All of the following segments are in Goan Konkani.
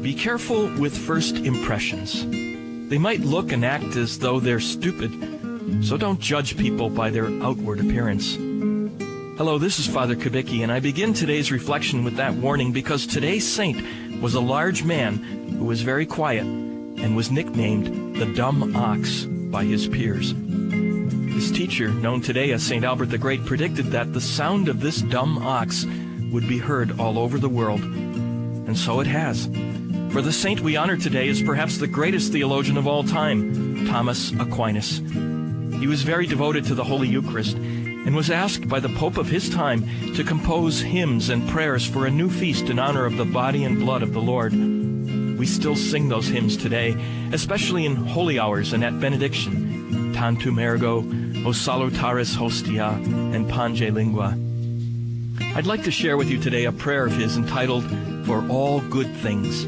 Be careful with first impressions. They might look and act as though they're stupid, so don't judge people by their outward appearance. Hello, this is Father Kubicki, and I begin today's reflection with that warning because today's saint was a large man who was very quiet and was nicknamed the Dumb Ox by his peers. His teacher, known today as St. Albert the Great, predicted that the sound of this dumb ox would be heard all over the world. And so it has. For the saint we honor today is perhaps the greatest theologian of all time, Thomas Aquinas. He was very devoted to the Holy Eucharist and was asked by the Pope of his time to compose hymns and prayers for a new feast in honor of the body and blood of the Lord. We still sing those hymns today, especially in holy hours and at benediction, Tantum Ergo, O Salutaris Hostia, and Pange Lingua. I'd like to share with you today a prayer of his entitled, For All Good Things.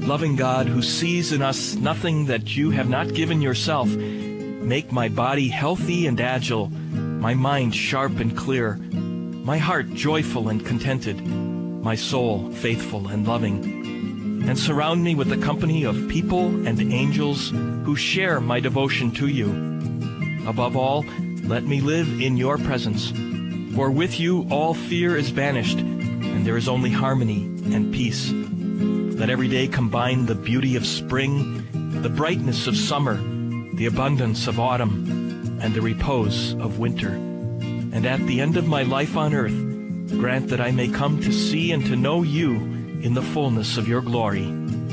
Loving God, who sees in us nothing that you have not given yourself, make my body healthy and agile, my mind sharp and clear, my heart joyful and contented, my soul faithful and loving. And surround me with the company of people and angels who share my devotion to you. Above all, let me live in your presence, for with you all fear is banished, and there is only harmony and peace. Let every day combine the beauty of spring, the brightness of summer, the abundance of autumn, and the repose of winter. And at the end of my life on earth, grant that I may come to see and to know you in the fullness of your glory.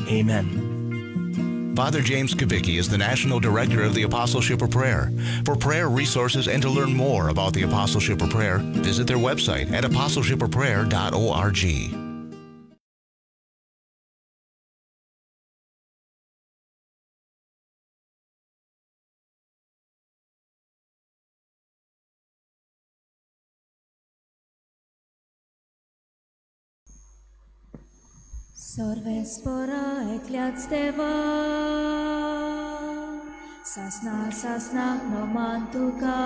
Amen. Father James Kubicki is the National Director of the Apostleship of Prayer. For prayer resources and to learn more about the Apostleship of Prayer, visit their website at apostleshipofprayer.org. Sorvespora ekliac deva, sasna sasna no mantuka.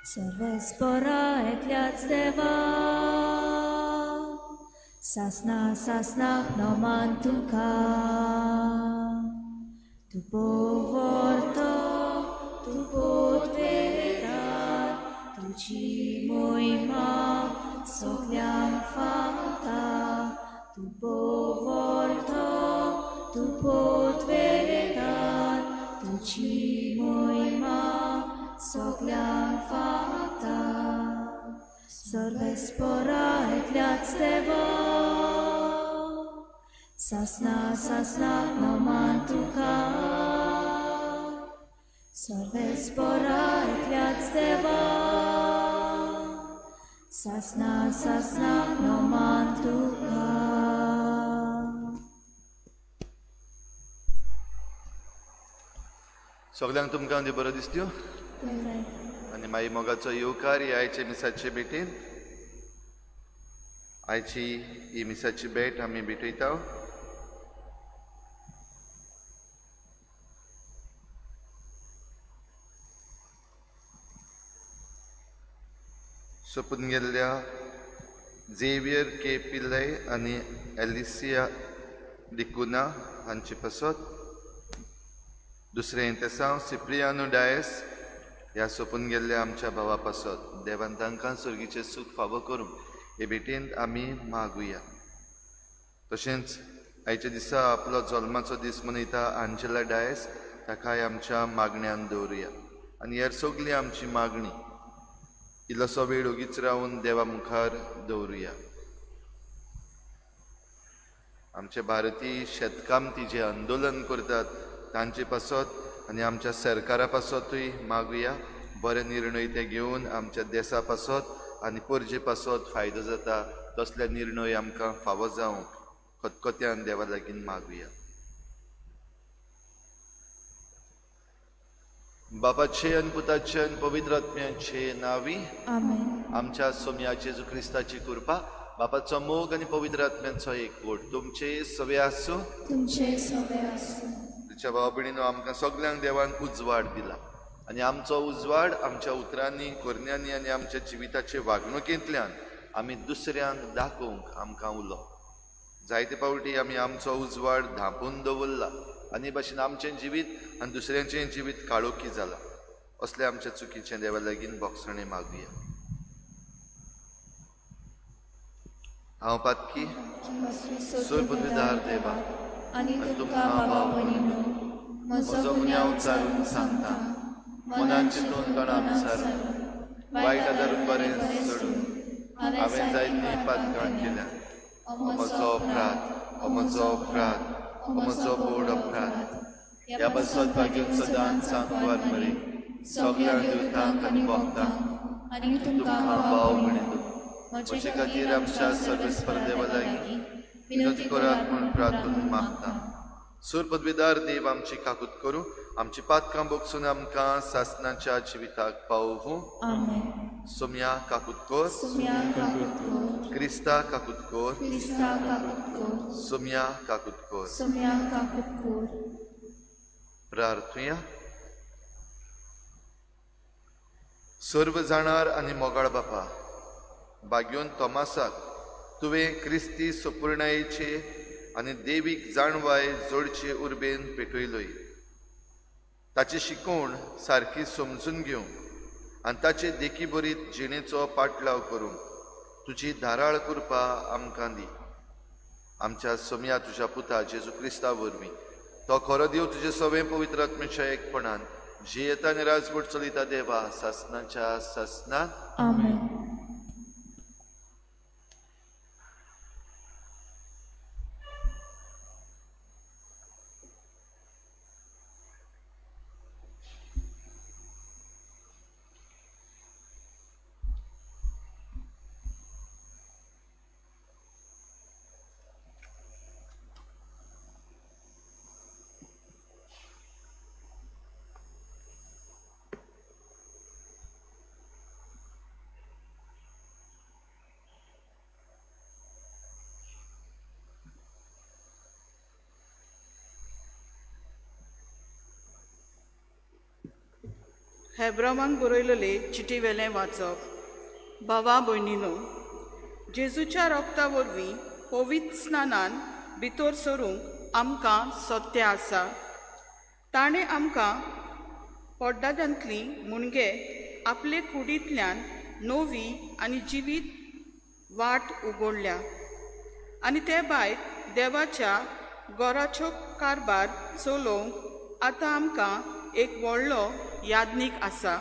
Sorvespora ekliac deva, sasna sasna no mantuka. Tu povorto, tu potveda, tu ci mojma, sokljam fata. Tu povorto, tu potveda, tu ci mojma, sokljam fata. Sorvespora ekliac deva, sasna sasna no mantuka. Sorvespora ekliac deva, sasna sasna no mantuka. सगळ्यांक तुमकां देव बरो दिसत्यो आनी मागीर मोगाचो येवकार ही आयचे मिसाचे भेटीन. आयची ही मिसाची भेट आमी भेटयता. सोपून गेल्ल्या झेवियर के पिल्लय आनी एलिसिया डिकुना हांचे पासत, दुसरें तेसांव सिप्रियानो डायस ह्या सोपून गेल्ल्या आमच्या भावा पासत. देवान तांकां सर्गीचें सूख फावो करूंक हे भेटेंत आमी मागुया. तशेंच आयच्या दिसा आपलो जल्माचो दीस मनयता आंजेला डायस, ताकाय आमच्या मागण्यान दवरुया. आनी हेर सगळी आमची मागणी इल्लोसो वेळ ओगीच रावन देवा मुखार दवरुया. आमचे भारतीय शेतकामती जे आंदोलन करतात तांचे पासत आनी आमच्या सरकारा पासतूय मागुया. बरे निर्णय ते घेवन आमच्या देसा पासत आनी परजे पासत फायदो जाता तसले निर्णय आमकां फावो जावंक खतखत्यान देवा लागीं मागुया. बापाचे आनी पुताचे आनी पवित्र आत्म्याचे नांवी आमेन. आमच्या सोम्या जेजू क्रिस्ताची कृपा, बापाचो मोग आनी पवित्र आत्म्याचो एकवट तुमचे सवे आसूं. तुमचे सवे आसूं. तिच्या भावा भयणीनो, आमकां सगल्यांक देवान उजवाड दिला आनी आमचो उजवाड आमच्या उतरांनी, करण्यांनी आनी आमच्या जिविताचे वागणुकेंतल्यान आमी दुसऱ्यांक दाखोवंक आमकां उलो. जायते पावटी आमी आमचो उजवाड धांपून दवरला आनी भाशेन आमचें जिवीत आनी दुसऱ्यांचें जिवीत काळोखी जालां. असलें आमच्या चुकीचें देवा लागीं भोगसणें मागुया. हांव पातकी सुरबुद्धिदार देवा आनी तुमकां बाबा भयणीनो म्हजो गुन्यांव चारून सांगता, मनान चिंतून तोंडान सारून वायट आदारून बरें सोडून हांवें जायतीं पातकां केल्या. म्हजो अपराध, म्हजो अपराध, म्हजो बोड अपराध. ह्या पासत भाग्यून सदांच सांकवार मरी सगळ्या देवतांक आनी भक्तांक आनी तुमकां भाव म्हणिल्लो म्हजे खातीर आमच्या सर्वेस्पर देवा लागीं विनंती करात म्हूण प्रार्थून मागता. सूर पदवीदार देव आमची काकूत करूं, आमची पातकां भोगसून आमकां सासनाच्या जिविताक पावोवूं. सोम्या काकूत कर, क्रिस्ता काकूत कर, सोम्या काकूत कर. प्रार्थुया. सर्व जाणार आनी मोगाळ बापा, भाग्योन तोमासाक तुवें क्रिस्ती सपुर्णायेचे आनी देवीक जाणवाय जोडचे उर्बेन पेटयलोय. ताची शिकवण सारकी समजून घेवंक आनी ताचे देखी बरीत जिणेचो पाटलाव करूंक तुजी धाराळ कृपा आमकां दी. आमच्या सोम्या तुज्या पुता जेजू क्रिस्ता वरवीं तो खरो देव तुजे सवें पवित्र आत्म्याच्या एकपणान जियेता आनी राजवट चलयता देवा सासनाच्या सासनात. आमेन. हेब्रावांक बरयलेले चिटी वेलें वाचप. भावा भयणीनो, जेजूच्या रोगता वरवीं पवित्र स्नानान भितर सरूंक आमकां सत्य आसा. ताणें आमकां पोड्डादांतली मुणगे आपले कुडींतल्यान नवी आनी जिवीत वाट उगडल्या आनी ते भायर देवाच्या गोराचो कारबार चलोवंक आतां आमकां एक व्हडलो याज्ञीक आसा.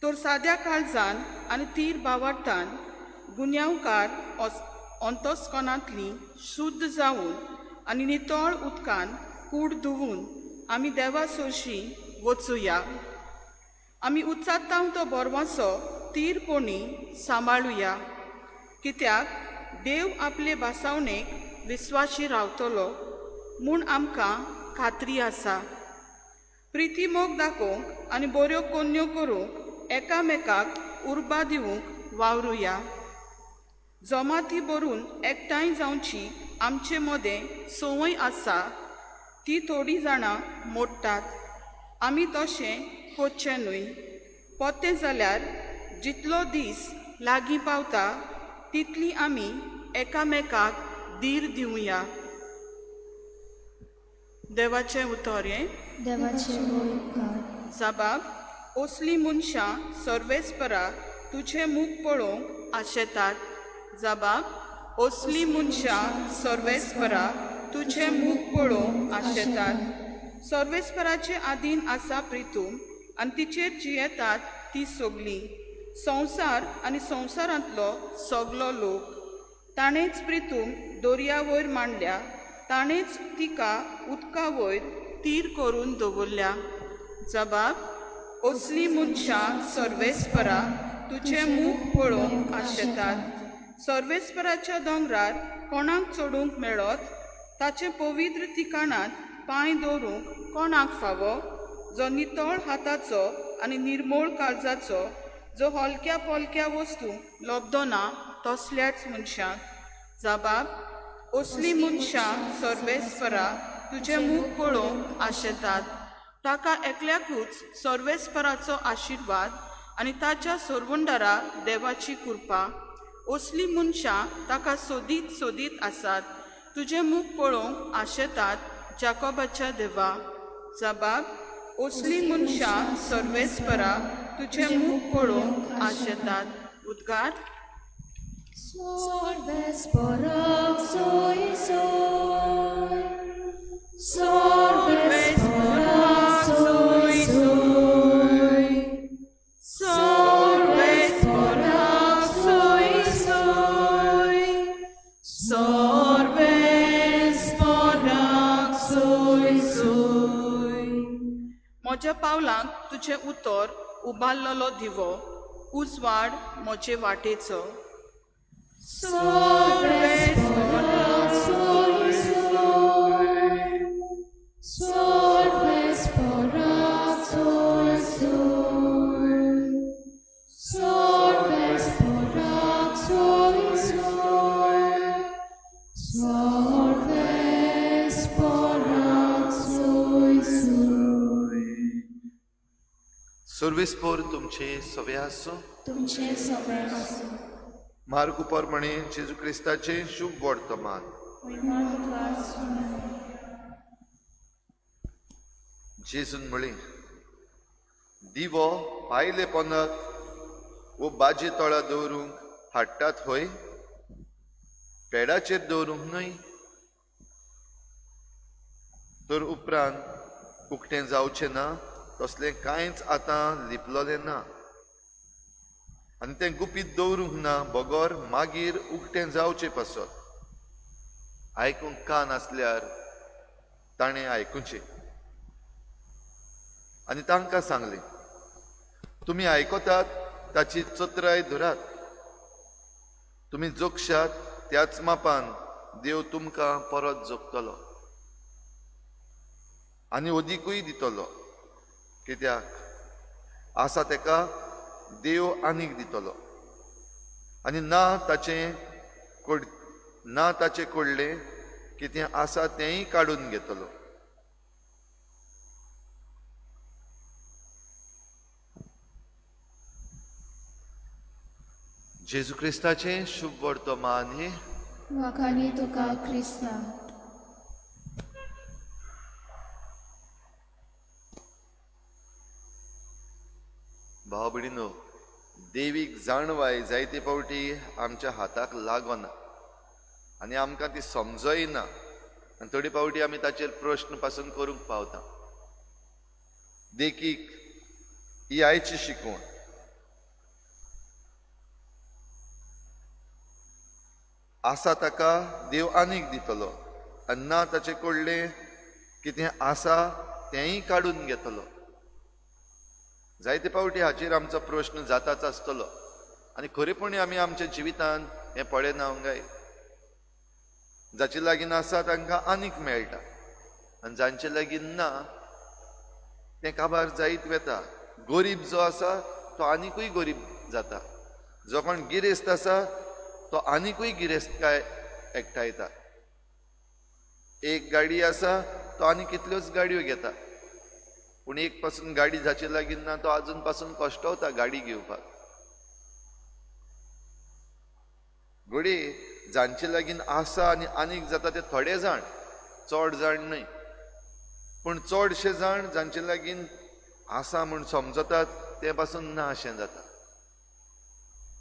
तर साद्या काळजान आनी तीर भावार्थान गुन्यांवकार अंतस्कनांतली शुद्ध जावन आनी नितळ उदकान कूड धुवून आमी देवा सोरशीं वचुया. आमी उच्चारता तो बरवासो तीरपणी सांबाळुया, कित्याक देव आपले भासावणेक विस्वाशी रावतलो म्हूण आमकां खात्री आसा. प्रिती मोग दाखोवंक आनी बऱ्यो कोन्यो करूंक एकामेकाक उर्बा दिवंक वावरुया. जमाती भरून एकठांय जावची आमचे मदें संवय आसा ती थोडीं जाणां मोडटात. आमी तशें करचें न्हय. पोतें जाल्यार जितलो दीस लागीं पावता तितली आमी एकामेकाक धीर दिवया. देवाचें उतर हें. देवाचें उपकार. जबाब, असलीं मनशां सर्वेस्परा तुजें मुख पळोवंक आशेतात. जबाब, असलीं मनशां सर्वेस्परा तुजें मुख पळोवंक आशेतात. सर्वेस्पराचे आदीन आसा प्रितूम आनी तिचेर जियेतात ती सगलीं, संवसार आनी संवसारांतलो सगलो लोक. ताणेंच प्रितूम दर्या वयर मांडल्या, ताणेंच तिका उदका वयर तीर करून दवरल्या. जबाब, असलीं मनशां सर्वेस्परा तुजें मुख पळोवंक आशेतात. सर्वेस्पराच्या दोंगरार कोणाक चडूंक मेळत? ताचें पवित्र ठिकाणांत पांय दवरूंक कोणाक फावो? जो नितळ हाताचो आनी निर्मोळ काळजाचो, जो हलक्या पोलक्या वस्तूंक लब्दना तसल्याच मनशाक. जबाब, असलीं मनशां सर्वेस्परा तुजें मुख पळोवंक आशेतात. ताका एकल्याकूच सर्वेस्पराचो आशिर्वाद आनी ताच्या सोरवंडारा देवाची कृपा. असलीं मनशां ताका सोदीत सोदीत आसात, तुजें मुख पळोवंक आशेतात जाकोबाच्या देवा. जबाब असली मनशां सर्वेस्परा तुजें मुख पळोवंक आशेतात. उद्गार. म्हज्या पावलांक तुजें उतर उबारलेलो दिवो, उजवाड म्हजे वाटेचो. सर्वेस्पोर तुमचे सवे आसूं. तुमचे सवे आसूं. मार्कू प्रमाणे जेजू क्रिस्ताचें शुभ वर्तमान. जेजून म्हळें, दिवो पायले पोंदाक वो बाजे तळा दवरूंक हाडटात हय, पेडाचेर दवरूंक न्हय? तर उपरांत उकतें जावचें ना तसलें कांयच आतां लिपलोलें ना, आनी तें गुपीत दवरूंक ना बगर मागीर उकतें जावचें पासत. आयकूंक कान आसल्यार ताणें आयकुचें. आनी तांकां सांगलें, तुमी आयकतात ताची चत्राय धरात. तुमी जोगशात त्याच मापान देव तुमकां परत जोगतलो आनी अदिकूय दितलो. कित्याक आसा तेका देव आनीक दितलो, आनी ना ताचें कडलें कितें आसा तेंय काडून घेतलो. जेजू क्रिस्ताचें शुभ वर्तमान हें. वाखाणी तुका क्रिस्ता. भाव भयणीनो, देवीक जाणवाय जायते फावटी आमच्या हाताक लागना आनी आमकां ती समजय ना, आनी थोडे फावटी आमी ताचेर प्रश्न पासून करूंक पावता. देखीक ही आयची शिकवण. आसा ताका देव आनीक दितलो आनी ना ताचे कडलें कितें आसा तेंय काडून घेतलो. जायते फावटी हाचेर आमचो प्रश्न जाताच आसतलो आनी खरेपणी आमी आमच्या जिवितांत हें पळयना गाय. जाचे लागीं आसा तांकां आनीक मेळटा आनी जांचे लागीं ना तें काबार जायत वता. गरीब जो आसा तो आनिकूय गरीब जाता, जो कोण गिरेस्त आसा तो आनिकूय गिरेस्तकाय एकठांयता. एक गाडी आसा तो आनी कितल्योच गाडयो घेता, पूण एक पासून गाडी जाचे लागीं ना तो आजून पासून कश्टवता गाडी घेवपाक. घडये जांचे लागीं आसा आनी आनीक जाता ते थोडे जाण, चड जाण न्हय, पूण चडशे जाण जांचे लागीं आसा म्हूण समजतात ते पासून ना अशें जाता.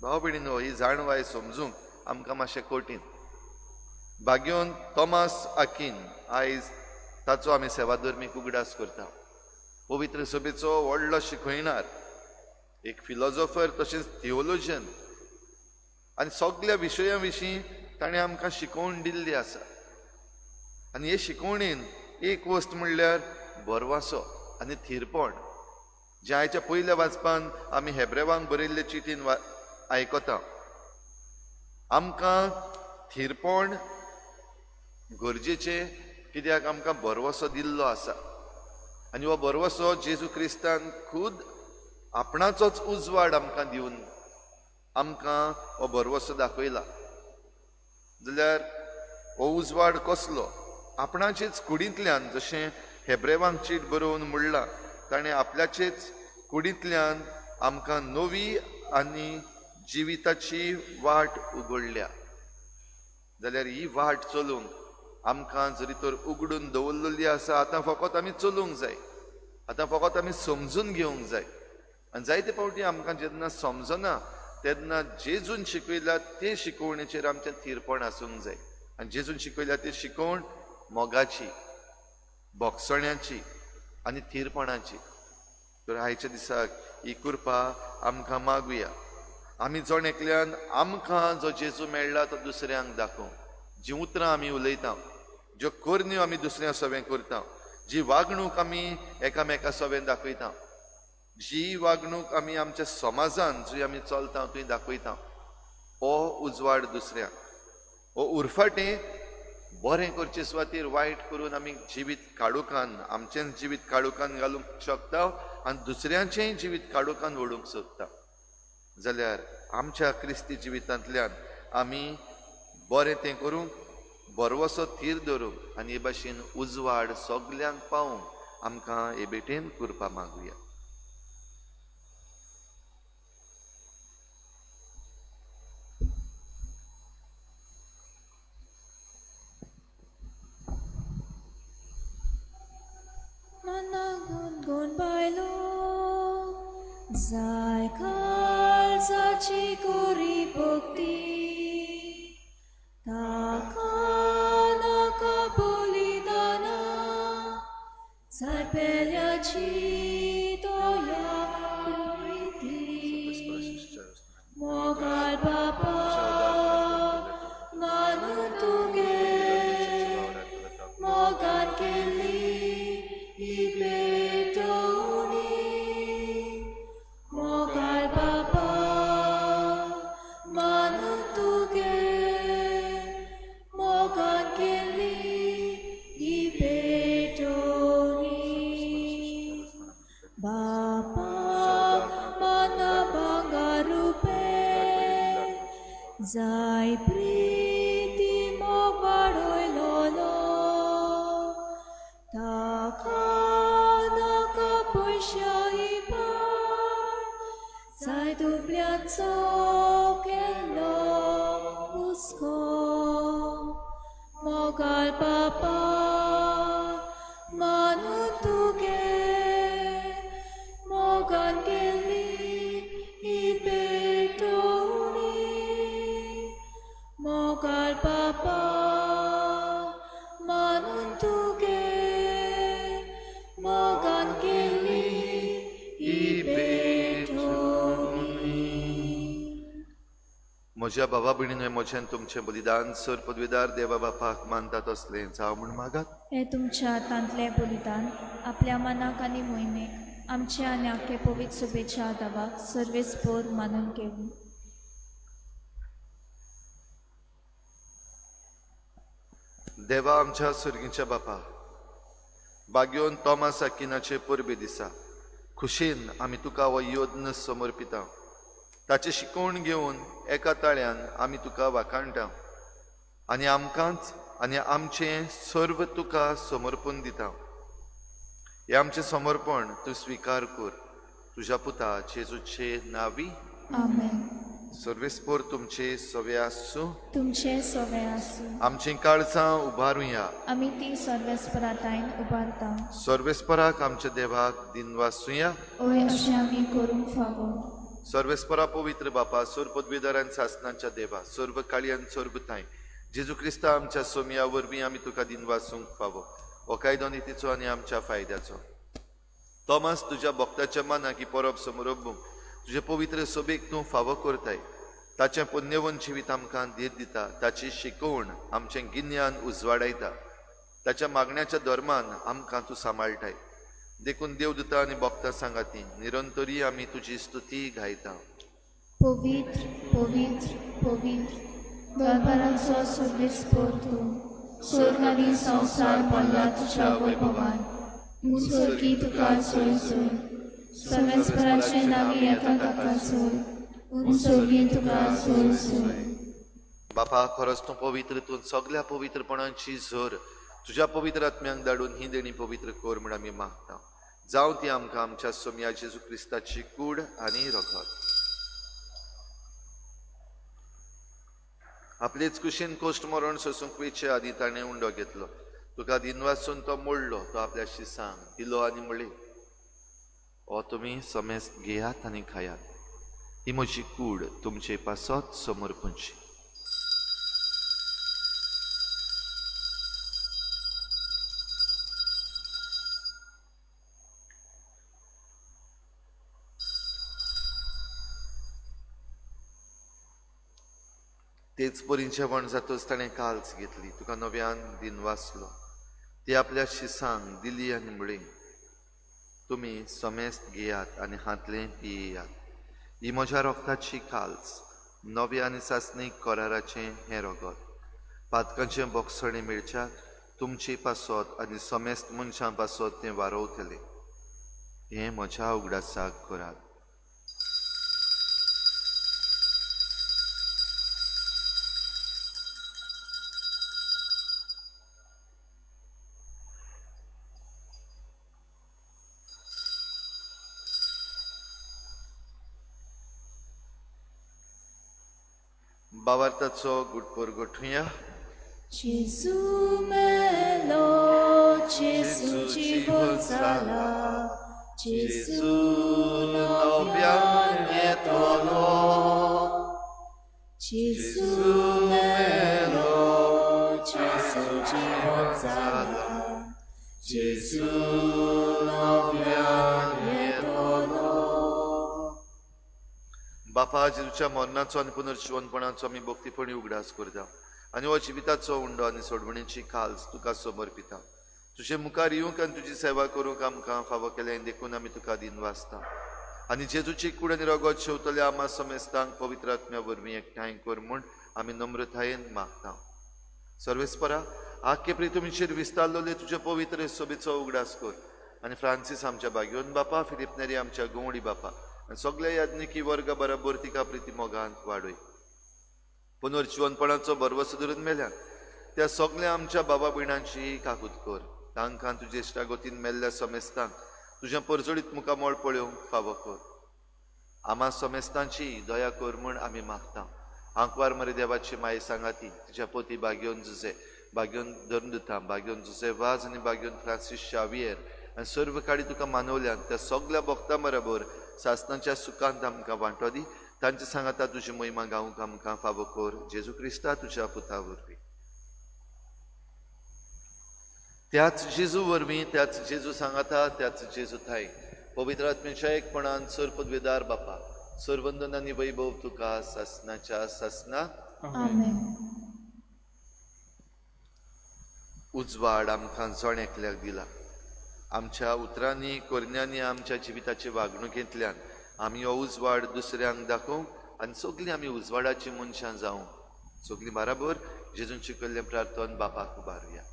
भाव भयणीनो, ही जाणवाय समजूंक आमकां मातशें कठीण. भाग्योन तॉमास आकीन आयज ताचो आमी सेवाधर्मीक उगडास करता. पवित्र सभेचो व्हडलो शिकयणार, एक फिलॉजॉफर तशेंच थियोलॉजियन, आनी सगल्या विशयां विशीं ताणें आमकां शिकोवण दिल्ली आसा. आनी हे शिकवणेन एक वस्त म्हणल्यार भरवासो आनी थीरपण, जें आयच्या पयल्या वाचपान आमी हेब्रेवांक बरयल्ले चिटीन आयकता. आमकां थीरपण गरजेचें, कित्याक आमकां भरवसो दिल्लो आसा आनी हो भरवसो जेजू क्रिस्तान खुद आपणाचोच उजवाड आमकां दिवन आमकां हो भरवसो दाखयला. जाल्यार हो उजवाड कसलो? आपणाचेच कुडींतल्यान, जशें हेब्रेवांक चीट बरोवन म्हणलां, ताणें आपल्याचेच कुडींतल्यान आमकां नवी आनी जिविताची वाट उगडल्या. जाल्यार ही वाट चलूंक आमकां जरी तर उगडून दवरलेली आसा, आतां फकत आमी चलूंक जाय, आतां फकत आमी समजून घेवंक जाय. आनी जायते फावटी आमकां जेन्ना समजना तेन्ना जेजून शिकयला ते शिकवणेचेर आमचें थीरपण आसूंक जाय. आनी जेजून शिकयला ती शिकवण मोगाची, भोगसण्याची आनी थीरपणाची. तर आयच्या दिसाक ही कृपा आमकां मागुया. आमी जण एकल्यान आमकां जो जेजू मेळ्ळा तो दुसऱ्यांक दाखोवंक, जीं उतरां आमी उलयता, ज्यो करण्यो आमी दुसऱ्या सवें करता, जी वागणूक आमी एकामेका सवें दाखयता, जी वागणूक आमी आमच्या समाजान जी आमी चलता थंय दाखयता, हो उजवाड दुसऱ्यांक. हो उरफाटें बरें करचे सुवातेर वायट करून आमी जिवीत काळोखान, आमचेंच जिवीत काळोखान घालूंक शकता आनी दुसऱ्यांचेंय जिवीत काळोखान व्हडूंक सोदता. जाल्यार आमच्या क्रिस्ती जिवितांतल्यान आमी बरें तें करूंक, बरवसो थीर धरूंक आनी हे भाशेन उजवाड सगल्यांक पावोवंक आमकां हे भेटेन कृपा मागुया. मनाक बायलो जाय काळजाची कोरी भक्ती, ताका नाका बलिदाना, जाय पेल्याची दया प्रिती. मोगाळ बापा मानून तुगे मोगान केल्ली ही भेटवणी. मोगाळ बापा मानून तुगे मोगान केल्ली ही भेटवणी. बापा माना भांगर रुपे जाय प्रिती मोग वाडयलोलो, ताका नाका पयशा इबाड, जाय दुबळ्यांचो केल्लो हुस्को. मोगाळ बापा मानून तुगे मोगान केल्ली ही भेटवणी. मोगाळ बापा मानून तुगे मोगान केल्ली ही भेटवणी. म्हज्या बाबा भयणीन म्हजें तुमचें बलिदान सर पदवीदार देवा बापाक मानता तसलें जावं म्हूण मागात. हें तुमच्या हातांतलें बलिदान आपल्या मनाक आनी मोहिमेक आमचे आनी आख्खे पवित्र शुभेच्छा दावाक सर्वेस्पोर मानून घेवं. देवा आमच्या सुर्गीच्या बापा, बागयोन तॉमास आकिनाचे परबे दिसा खुशेन आमी तुका हो यत्न समर्पिता. ताची शिकवण घेवन एका ताळ्यान आमी तुका वाखाणटा आनी आमकांच आनी आमचें सर्व तुका समर्पण दिता. हें आमचें समर्पण तूं स्विकार कर, तुज्या पुता जेजूचे नांवी. आमेन. सर्वेस्पोर तुमचे सवे आसूं, तुमचे सवे आसूं. आमचीं काळजां उबारुया, आमी ती सर्वेस्परातायन उबारता. सर्वेस्पराक आमच्या देवाक दिनवासुया, ओय अशें आमी करूंक फावो. सर्वेस्परा पवित्र बापा, सर्व पदवीधर आनी सासनांच्या देवा, सर्व काळी आनी सर्व थांय जेजू क्रिस्ता आमच्या सोमया वरवीं आमी तुका दिनवासूंक फावो. हो कायदो नितीचो आनी आमच्या फायद्याचो. तोमास तुज्या भक्ताच्या मनाक ही परब समरपूंक तुजे पवित्र सभेक तूं फावो करताय. ताचें पुण्यवंत जिवीत आमकां धीर दिता, ताची शिकवण आमचें गिन्यान उजवाडायता, ताच्या मागण्याच्या धर्मान आमकां तूं सांबाळटाय. देखून देवदूता आनी भक्तां सांगाती निरंतरी आमी तुजी स्तुती गायता. पवित्र पवित्र पवित्र दरबारांचो सर्वेस्पोर तूं, स्वर्ग आनी संवसार भरला तुज्या वैभवान. उंच तुका सोय सोय, सर्वेस्पराचे नांवी येता ताका सोय, उंच तुका सोय सोय. बापा, खरोच तूं पवित्र, तूं सगल्या पवित्रपणाची झर तुज्या पवित्र आत्म्यांक धाडून ही देणी पवित्र कर म्हूण आमी मागता. जावं ती आमकां आमच्या सोमया जेजू क्रिस्ताची कूड आनी रगत. आपलेच कुशीन कोश्ट मरण सोसूंक वेचे आदी ताणें उंडो घेतलो. तुका दिनवासून तो मोडलो, तो आपल्या शिसांक दिलो आनी म्हणलें, हो तुमी समेस्त घेयात आनी खायात, ही म्हजी कूड तुमचे पासत समर्पणची. तेच परी जेवण जातच ताणें काल्स घेतली, तुका नव्यान दिनवासलो, ती आपल्या शिसांक दिली आनी म्हणलें, तुमी समेस्त घेयात आनी हांतलें पियेयात, ही म्हज्या रोगताची काल्स, नव्या आनी सासणीक कराराचें हें रगत, पातकांचें बोगसणें मेळच्याक तुमचे पासत आनी समेस्त मनशां पासत तें वारोवतलें. हें म्हज्या उगडासाक करात. बावार्थाचो गुटपोर गोठुया. जेजू मेलो, जेजू जिवन जाला, जेजू नव्यान येतलो. जेजू मेलो, जेजू जिवन जाला, जेजू नव्यान येतलो. बापा, जेजूच्या मरणाचो आनी पुनर्जिवनपणाचो आमी भक्तीपणी उगडास करता आनी हो जिविताचो उंडो आनी सोडवणेची काल्स तुका समर्पिता. तुजे मुखार येवंक आनी तुजी सेवा करूंक आमकां फावो केलें देखून आमी तुका दिनवासता. आनी जेजूची कूड आनी रगत शेवतल्या आमा समेस्तांक पवित्र आत्म्या वरवीं एकठांय कर म्हूण आमी नम्रतायेन मागता. सर्वेस्परा, आख्खे प्रितुमीचेर विस्तारलेले तुजे पवित्र सोबेचो उगडास कर आनी फ्रांसीस आमच्या बागयोन बापा, फिलिप नेरी आमच्या गवळी बापा आनी सगल्या याज्ञिकी वर्गा बरोबर तिका प्रिती मोगांत वाडय. पुनर्जिवनपणाचो भरवसो धरून मेल्या त्या सगल्या आमच्या बाबा भयणांची काकूत कर. तांकां तुजे इश्टागतीन मेल्ल्या समेस्तांक तुज्या परजळीत मुखामळ पळोवंक फावो कर. आमा समेस्तांची दया कर म्हूण आमी मागता. आंकवार मरे देवाची माये सांगाती तिच्या पोती बागयोन जुजे, बागयोन धर्मदुता, बागयोन जुजे वाज आनी बागयोन फ्रांसीस शावियर आनी सर्व काडी तुका मानवल्यान त्या सगल्या भक्तां बरोबर सासनाच्या सुखांत आमकां वांटो दी. तांचे सांगाता तुजी महिमा गावंक आमकां फावो कर, जेजू क्रिस्ता तुज्या पुता वरवीं. त्याच जेजू वरवीं, त्याच जेजू सांगाता, त्याच जेजू थाय पवित्र आत्म्याच्या एकपणान सर पदवेदार बापा, सरवंदन आनी वैभव तुका सासनाच्या सासना. आमेन. उजवाड आमकां जण एकल्याक दिला. आमच्या उतरांनी, करण्यांनी, आमच्या जिविताचे वागणुकेंतल्यान आमी हो उजवाड दुसऱ्यांक दाखोवंक आनी सगळीं आमी उजवाडाची मनशां जावंक सगळीं बराबर जेजून शिकयल्लें प्रार्थन बापाक उबारुया.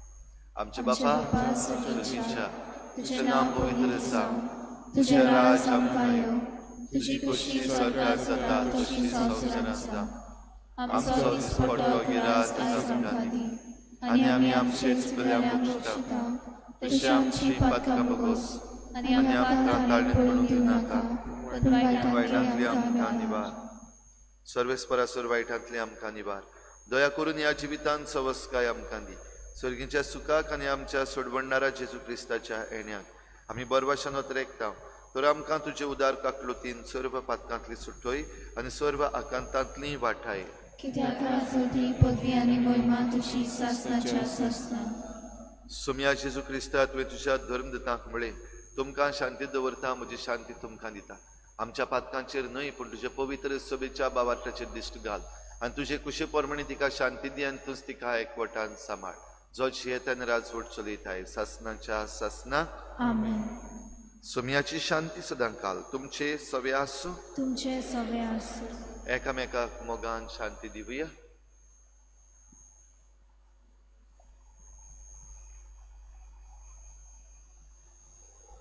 आमचे बापा तुझ्या, तुझें नांव पवित्र जावं, तुझें राज आमकां येवं, तुजी खोशी स्वर्गार जाता तशी संवसारांत जावं. आमचो दिसपट्टो गिरास आयज आमकां दी आनी आमी आमचे चुकल्यांक बक्षिता तशें आमची पातकां भोगोस आनी आमकां ताळणेंत पडूंक दिवनाका, पूण वायटांतली आमकां निवार. सर्वेस्परासर वायटांतली आमकां निवार. दया करून ह्या जिवितांत सवस्काय आमकां दी. सर्गीच्या सुखाक आनी आमच्या सोडवणणारा जेजू क्रिस्ताच्या येण्याक आमी बरवाशान रेखता तर आमकां तुजे उदार काकलुतीन सर्व पातकांतली सुटोय आनी सर्व आकांतांतली वाठाय. कित्याक राजवटी, पदवी आनी महिमा तुजी सासनाच्या सासना. सोम्या जेजू क्रिस्ता, तुवें तुज्या धर्मदूतांक म्हळें, तुमकां शांती दवरता, म्हजी शांती तुमकां दिता. आमच्या पातकांचेर न्हय पूण तुजे पवित्र सभेच्या बावार्थाचेर दिश्ट घाल आनी तुजे कुशे प्रमाणे तिका शांती दी आनी तूंच तिका एकवटान सांबाळ, जो जियेतान राजवट चलयताय सासनाच्या सासना. आमेन. सोम्याची शांती सदांकाल तुमचे सवे आसूं, तुमचे सवे आसूं. एकामेकाक मोगान शांती दिवया.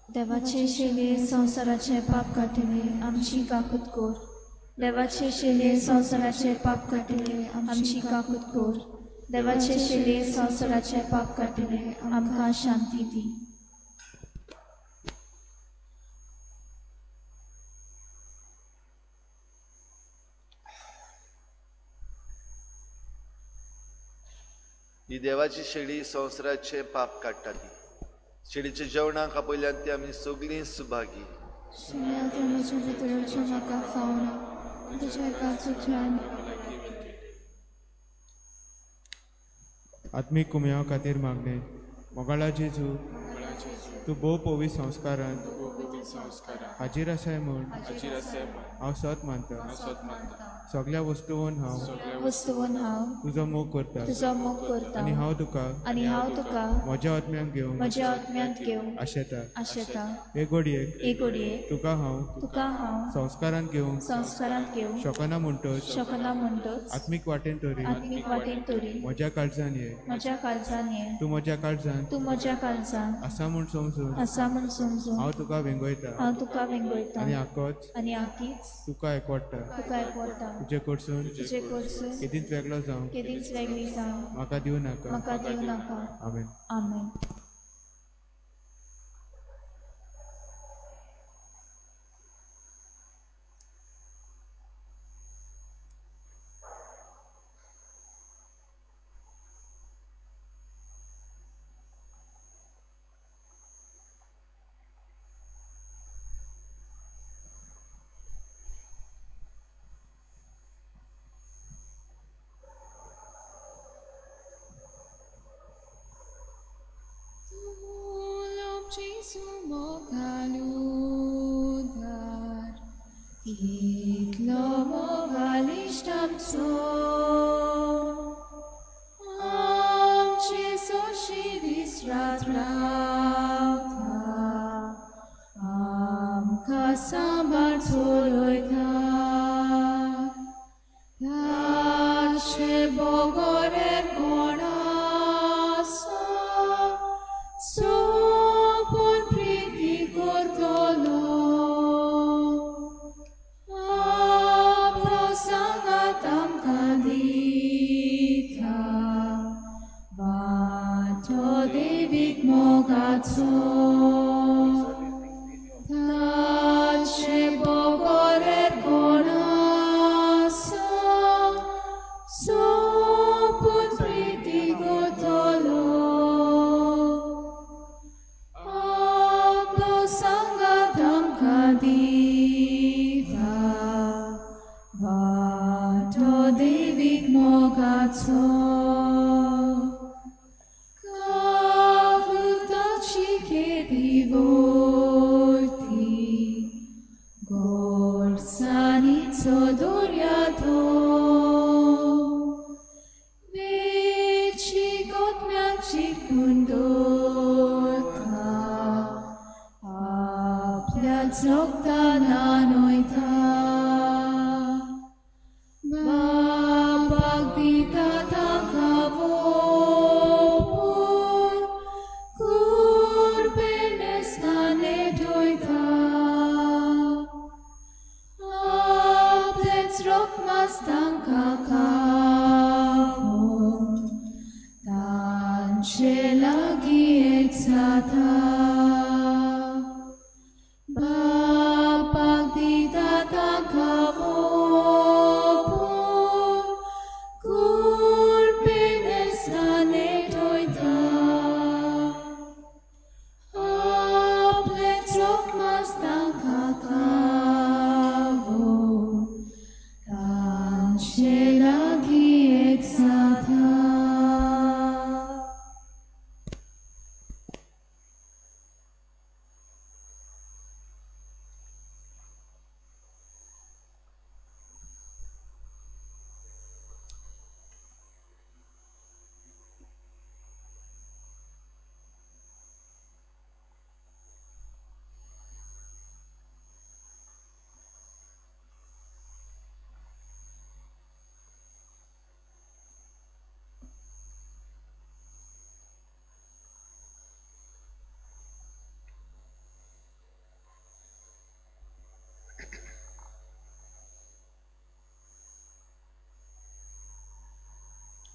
देवाचे शेले संवसाराचे पाप काडटले आमची काकूत कर. देवाचे शेले संवसाराचे पाप काडटले आमची काकूत कर. देवाचे शेले संवसाराचे पाप काडटले आमकां शांती दी. ही देवाची शेळी संवसाराचें पाप काडटा. ती शेळीच्या जेवणाक आपयल्यान ती आमी सगळीं सुभागी. आत्मीक कुमयां खातीर मागणें. मोगाळा जेजू, तूं भोव पवित्र संस्कारांत हाजीर आसाय म्हूण हांव सत मानता. सगळ्या वस्तून हांव तुजो मोग करता आनी हांव तुका म्हज्या आत्म्यांत घेवंक आशेता. हे घडयेक तुका हांव संस्कारांत घेवंक शकना म्हणटच आत्मीक वाटेन तरी म्हज्या काळजान ये. तूं म्हज्या काळजांत आसा म्हूण समजून हांव तुका वेंगयता आनी आकीच तुका एकवडटा. तुजे कडसून केदींच वेगळो जावंक म्हाका दिवं नाका. आमेन. आमेन.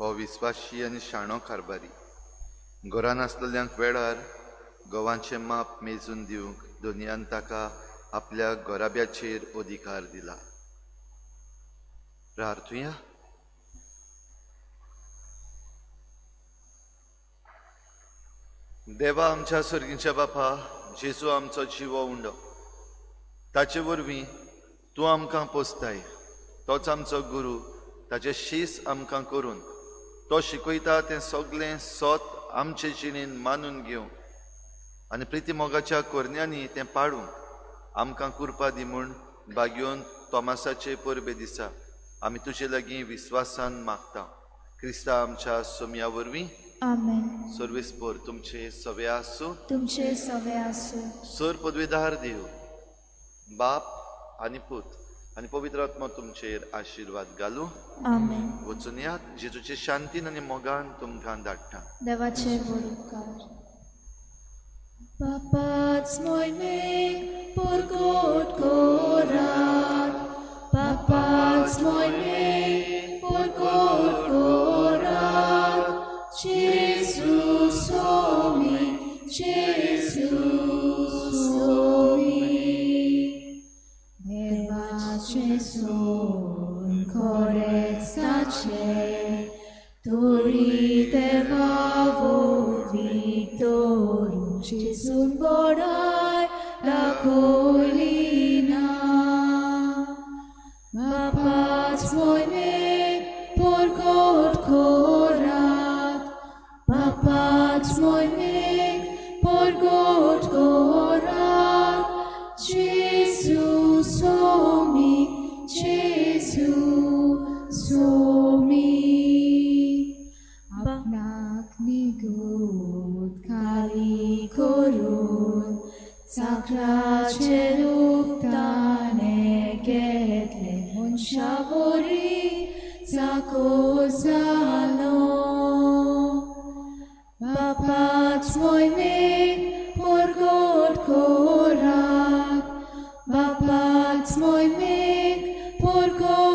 हो विस्वाशी आनी शाणो कारभारी घरान आसलेल्यांक वेळार गंवाचें माप मेजून दिवंक दोनयान ताका आपल्या घराब्याचेर अधिकार दिला. प्रार्थुया. देवा आमच्या सर्गीच्या बापा, जेजू आमचो जिवो उंडो, ताचे वरवीं तूं आमकां पोसताय. तोच आमचो गुरू, ताचे शीस आमकां करून तो शिकयता तें सगळें सत आमचे जिणेन मानून घेवंक आनी प्रिती मोगाच्या कोरण्यांनी तें पाडूंक आमकां कुरपा दी म्हूण बागयोन तोमासाचे परबे दिसा आमी तुजे लागीं विस्वासान मागता. क्रिस्ता आमच्या सोम्या वरवीं. आमेन. सर्वेस्पर तुमचे सवे आसूं. तुमचे सवे आसूं. सर पदवीदार देव बाप आनी पूत आनी पवित्र आत्मा तुमचेर आशिर्वाद घालूं. आमेन. वचून यात, जेजूचे शांतीन आनी मोगान तुमकां धाडटा. देवाचे व्हड उपकार. Papac moj mek porgot korat, Papac moj mek porgot korat, Jesus omi, Jesus omi. Devace son korestace, Tori devavo victorum, Jesun bodai la colina. Papac moj mek porgot korat, Papac moj mek porgot korat, Jesus omi, Jesus omi. Apnak nigut kali korun, Sakrace luktane getle munshavori zakozalo. Papac moj mek porgot korat, Papac moj mek porgot